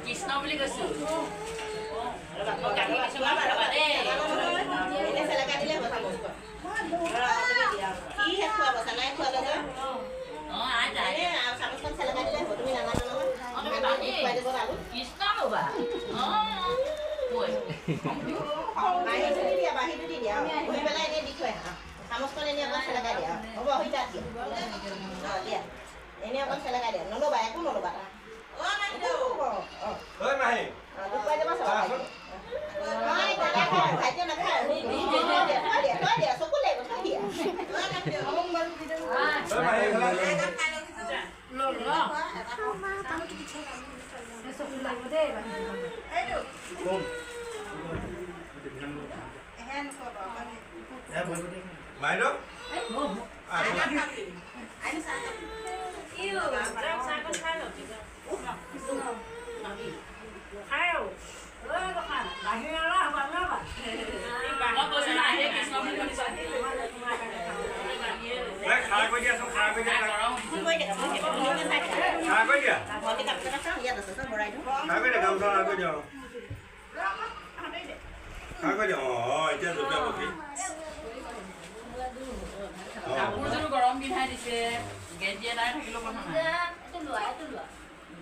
Krishna বুলি কৈছো। এনে অকণ চেলেকা দিয়া, নল'বা, একো নল'বা। গৰম পিন্ধাই দিছে, গেঞ্জি এটাই থাকিলেও কথা নাই।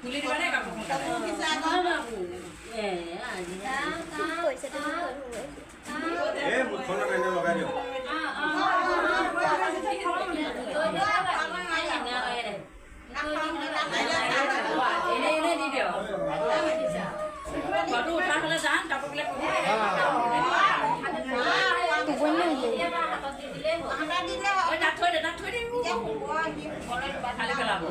খুলি দিবা দেই কাপোৰ। এনে এনে দি দিয়ক। ফটো উঠা হ'লে যাম, কাপোৰবিলাক তাত থৈ দে, তাত থৈ দে, খালি পেলাব।